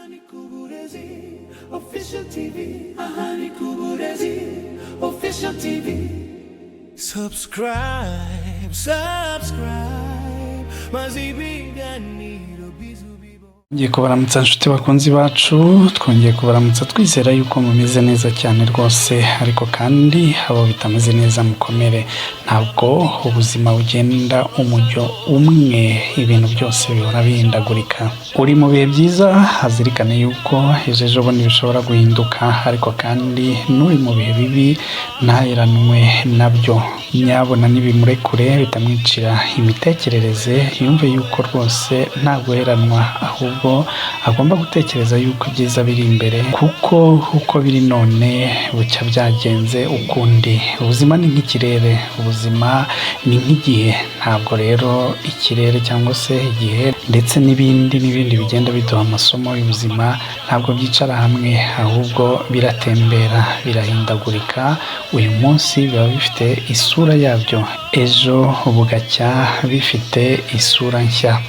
Ahani Kuburezi Official TV. Ahani Kuburezi Official TV. Subscribe, subscribe. Maze ibiganiro bizubibo. Ngiye kubaramutsa, nshuti bakunzi bacu. Twongeye kubaramutsa, twizera yuko mumeze neza cyane rwose. Ariko kandi abo bitameze neza, mukomere. Ntabwo ubuzima bugenda umujyo umwe, ibintu byose bihora bihindagurika. Uri mu bihe byiza azirikane yuko ejo ejo bundi bishobora guhinduka, ariko kandi n'uri mu bihe bibi ntaheranwe nabyo. Nyabona nibimurekure, bitamwicira imitekerereze. Yumve yuko rwose nta guheranwa, ahubwo agomba gutekereza yuko ibyiza biri imbere, kuko uko biri none bucya byagenze ukundi. Ubuzima ni nk'ikirere, ubuzima ni nk'igihe. Ntabwo rero ikirere cyangwa se igihe ndetse n'ibindi n'ibindi bigenda biduha amasomo y'ubuzima, ntabwo byicara hamwe, ahubwo biratembera, birahindagurika. Uyu munsi biba bifite isura yabyo, ejo bugacya bifite isura nshya.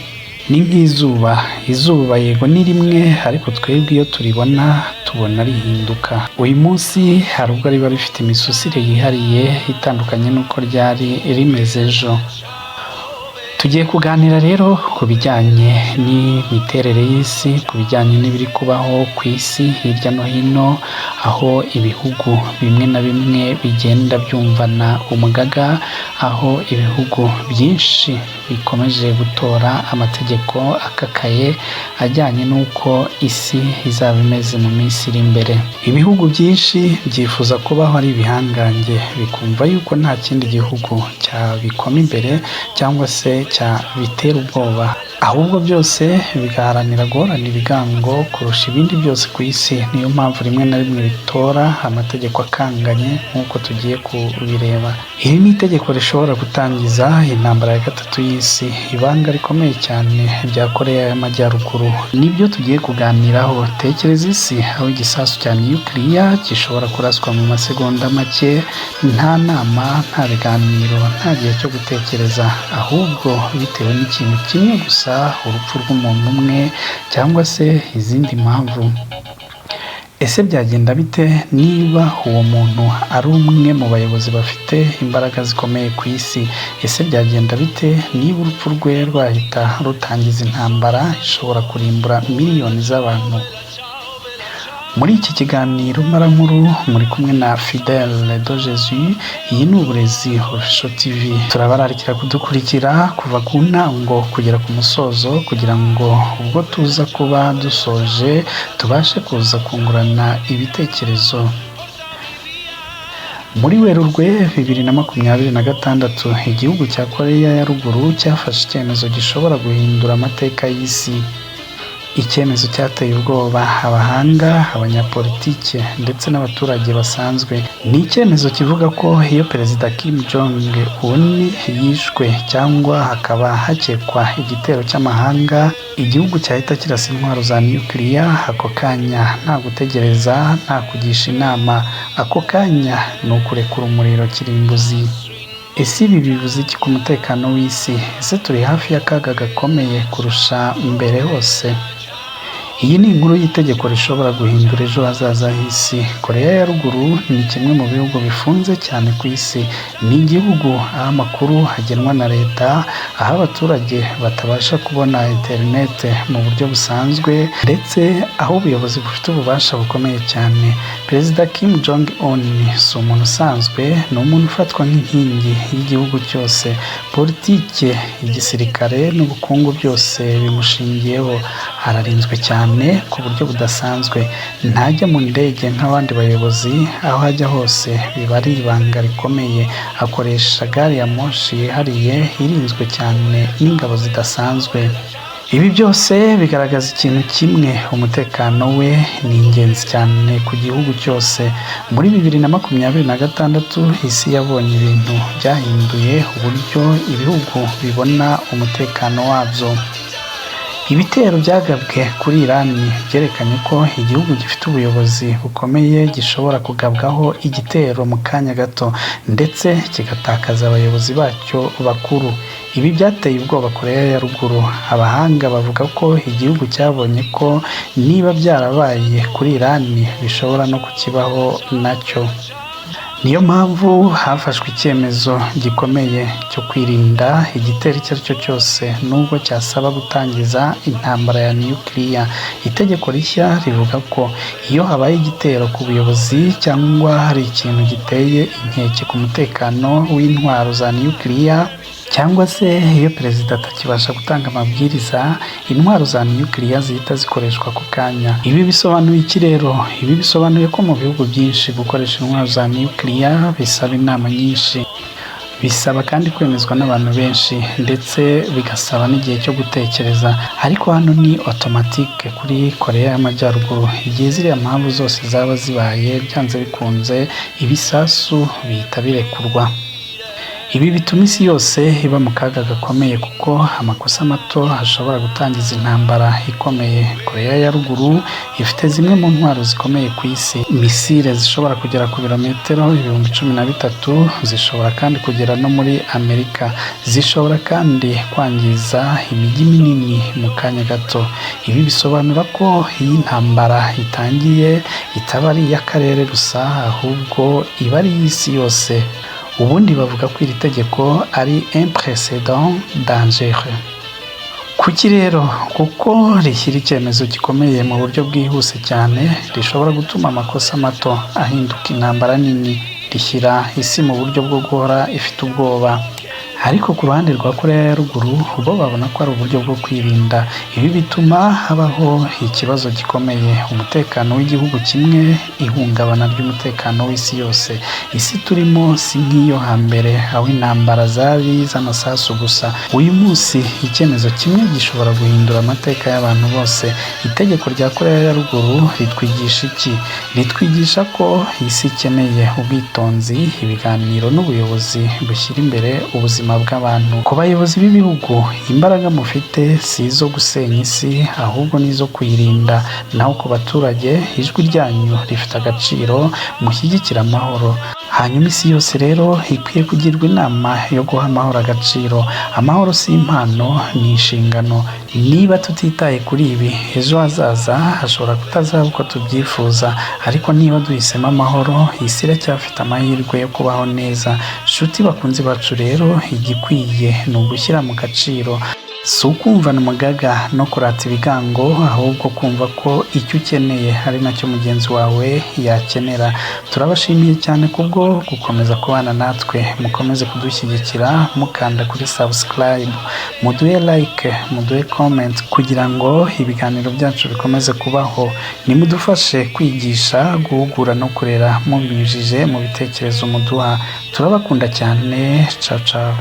Ni nk'izuba. Izuba yego ni rimwe, ariko twebwe iyo turibona tubona rihinduka. Uyu munsi hari ubwo riba rifite imisusire yihariye itandukanye n'uko ryari rimeze ejo. Tugiye kuganira rero ku bijyanye n'imiterere y'isi, ku bijyanye n'ibiri kubaho ku isi hirya no hino, aho ibihugu bimwe na bimwe bigenda byumvana umugaga, aho ibihugu byinshi bikomeje gutora amategeko akakaye ajyanye n'uko isi izaba imeze mu minsi iri imbere. Ibihugu byinshi byifuza kubaho ari ibihangange, bikumva yuko nta kindi gihugu cyabikoma imbere cyangwa se cyabitera ubwoba, ahubwo byose bigaharanira guhorana ibigango kurusha ibindi byose ku isi. Niyo mpamvu rimwe na rimwe bitora amategeko akanganye nk'uko tugiye kubireba. Iri ni itegeko rishobora gutangiza intambara ya gatatu y'isi, ibanga rikomeye cyane rya Koreya y'Amajyaruguru. Nibyo tugiye kuganiraho. Tekereza isi aho igisasu cya nukiliya gishobora kuraswa mu masegonda make, nta nama, nta biganiro, nta gihe cyo gutekereza, ahubwo bitewe n'ikintu kimwe gusa, urupfu rw'umuntu umwe cyangwa se izindi mpamvu. Ese byagenda bite niba uwo muntu ari umwe mu bayobozi bafite imbaraga zikomeye ku isi? Ese byagenda bite niba urupfu rwe rwahita rutangiza intambara ishobora kurimbura miliyoni z'abantu? Muri iki kiganiro mbarankuru muri kumwe na Fidele de Jesus. Iyi ni Uburezi Official TV. Turabararikira kudukurikira kuva ku ntango kugera ku musozo, kugira ngo ubwo tuza kuba dusoje tubashe kuza kungurana ibitekerezo. Muri Werurwe 2026, igihugu cya Koreya ya Ruguru cyafashe icyemezo gishobora guhindura amateka y'isi, icyemezo cyateye ubwoba abahanga, abanyapolitike ndetse n'abaturage basanzwe. Ni icyemezo kivuga ko iyo Perezida Kim Jong Un yishwe cyangwa hakaba hakekwa igitero cy'amahanga, igihugu cyahita kirasa intwaro za nukiliya ako kanya, nta gutegereza, nta kugisha inama. Ako kanya ni ukurekura umuriro kirimbuzi. Ese ibi bivuze iki ku mutekano w'isi? Ese turi hafi y'akaga gakomeye kurusha mbere hose? Iyi ni inkuru y'itegeko rishobora guhindura ejo hazaza h'isi. Koreya ya Ruguru ni kimwe mu bihugu bifunze cyane ku isi. Ni igihugu aho amakuru agenwa na leta, aho abaturage batabasha kubona interinete mu buryo busanzwe, ndetse aho ubuyobozi bufite ububasha bukomeye cyane. Perezida Kim Jong Un si umuntu usanzwe, ni umuntu ufatwa nk'inkingi y'igihugu cyose. Politike, igisirikare n'ubukungu byose bimushingiyeho. Ararinzwe cyane ku buryo budasanzwe. Ntajya mu ndege nk'abandi bayobozi, aho ajya hose biba ari ibanga rikomeye. Akoresha gari ya moshi yihariye irinzwe cyane n'ingabo zidasanzwe. Ibi byose bigaragaza ikintu kimwe: umutekano we ni ingenzi cyane ku gihugu cyose. Muri 2026, isi yabonye ibintu byahinduye uburyo ibihugu bibona umutekano wabyo. Ibitero byagabwe kuri Irani byerekanye ko igihugu gifite ubuyobozi bukomeye gishobora kugabwaho igitero mu kanya gato, ndetse kigatakaza abayobozi bacyo bakuru. Ibi byateye ubwoba Koreya ya Ruguru. Abahanga bavuga ko igihugu cyabonye ko niba byarabaye kuri Irani bishobora no kukibaho nacyo. Niyo mpamvu hafashwe icyemezo gikomeye cyo kwirinda igitero icyo ari cyo cyose, nubwo cyasaba gutangiza intambara ya nukiliya. Itegeko rishya rivuga ko iyo habaye igitero ku buyobozi cyangwa hari ikintu giteye inkeke ku mutekano w'intwaro za nukiliya, cyangwa se iyo perezida atakibasha gutanga amabwiriza, intwaro za nukiliya zihita zikoreshwa ako kanya. Ibi bisobanuye iki rero? Ibi bisobanuye ko mu bihugu byinshi gukoresha intwaro za nukiliya bisaba inama nyinshi, bisaba kandi kwemezwa n'abantu benshi, ndetse bigasaba n'igihe cyo gutekereza. Ariko hano ni automatique kuri Koreya y'Amajyaruguru. Igihe ziriya mpamvu zose zaba zibaye, byanze bikunze ibisasu bihita birekurwa. Ibi bituma isi yose iba mu kaga gakomeye, kuko amakosa mato ashobora gutangiza intambara ikomeye. Koreya ya Ruguru ifite zimwe mu ntwaro zikomeye ku isi: misile zishobora kugera ku birometero 13,000, zishobora kandi kugera no muri Amerika, zishobora kandi kwangiza imijyi minini mu kanya gato. Ibi bisobanura ko iyo intambara itangiye itaba ari iy'akarere gusa, ahubwo iba ari iy'isi yose. Ubundi bavuga ko iri tegeko ari un précédent dangereux. Kuki rero? Kuko rishyira icyemezo gikomeye mu buryo bwihuse cyane, rishobora gutuma amakosa mato ahinduka intambara nini, rishyira isi mu buryo bwo guhora ifite ubwoba. Ariko ku ruhande rwa Koreya ya Ruguru, bo babona ko ari uburyo bwo kwirinda. Ibi bituma habaho ikibazo gikomeye: umutekano w'igihugu kimwe, ihungabana ry'umutekano w'isi yose. Isi turimo si nk'iyo hambere, aho intambara zari iz'amasasu gusa. Uyu munsi icyemezo kimwe gishobora guhindura amateka y'abantu bose. Itegeko rya Koreya ya Ruguru ritwigisha iki? Ritwigisha ko isi ikeneye ubwitonzi, ibiganiro n'ubuyobozi bushyira imbere ubuzima bw'abantu. Ku bayobozi b'ibihugu, imbaraga mufite si izo gusenya isi, ahubwo ni izo kuyirinda. Naho ku baturage, ijwi ryanyu rifite agaciro, mushyigikire amahoro. Hanyuma isi yose rero ikwiye kugirwa inama yo guha amahoro agaciro. Amahoro si impano, ni inshingano. Niba tutitaye kuri ibi, ejo hazaza hashobora kutazaba uko tubyifuza. Ariko niba duhisemo amahoro, isi iracyafite amahirwe yo kubaho neza. Nshuti bakunzi bacu rero, igikwiye ni ugushyira mu gaciro, si ukumvana umugaga no kurata ibigango, ahubwo kumva ko icyo ukeneye ari nacyo mugenzi wawe yakenera. Turabashimiye cyane kubwo gukomeza kubana natwe. Mukomeze kudushyigikira mukanda kuri subscribe, muduhe like, muduhe comment, kugira ngo ibiganiro byacu bikomeze kubaho. Nimudufashe kwigisha, guhugura no kurera mubinyujije mu bitekerezo muduha. Turabakunda cyane. Ciao ciao.